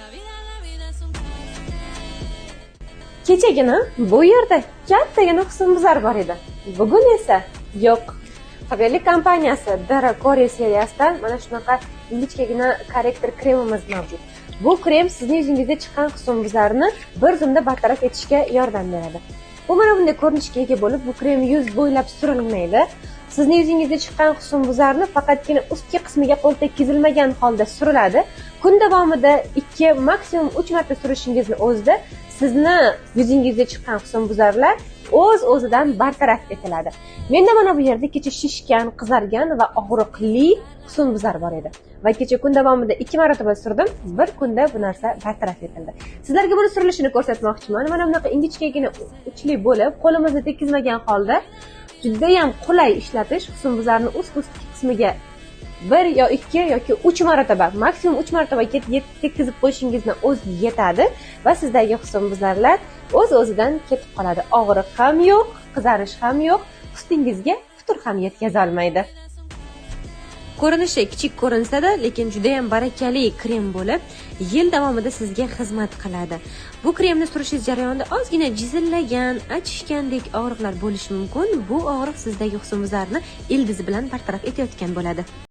La vida es un Kechagina bu yerda kattagina husnbuzar bor edi. Bugun esa yo'q. Faberlic kompaniyasi Deracori seriyasidan mana shunaqa ingichkagina korrektor kremimiz mavjud. Bu krem sizning yuzingizda chiqqan husnbuzarni bir zumda bartaraf etishga yordam beradi. Bu mana bunday ko'rinishga ega bo'lib, bu krem yuz bo'ylab surilmaydi. Sizning yuzingizda chiqqan husnbuzarni faqatgina ustki qismiga qo'l tekkizilmagan holda suriladi. Kun davomida 2, maksimum 3 marta surishingizni o'zida sizni yuzingizda chiqqan husnbuzarlar o'z-o'zidan bartaraf etiladi. Menda mana bu yerda kecha shishgan, qizargan va og'riqli husnbuzar bor edi. Va kecha kun davomida 2 marotaba surdim, bir kunda bu narsa bartaraf etildi. Sizlarga buni surilishini ko'rsatmoqchiman. Mana bunaqa ingichkagina uchli bo'lib, qo'limizni tekkizmagan holda juda ham qulay ishlatish. Husnbuzarni ust qismiga 1 yo 2 yoki 3 marotaba, maksimum 3 marotaba tekkizib qo'yishingizni o'zi yetadi va sizdagi husnbuzarlar o'z-o'zidan ketib qoladi. Og'riq ham yo'q, qizarish ham yo'q, husningizga putur ham yetkazolmaydi. Ko'rinishi kichik ko'rinsa-da, lekin juda ham barakali krem bo'lib, yil davomida sizga xizmat qiladi. Bu kremni surishingiz jarayonida ozgina jizillagan, achishgandek og'riqlar bo'lishi mumkin. Bu og'riq sizdagi husnbuzarni ildizi bilan bartaraf etayotgan bo'ladi.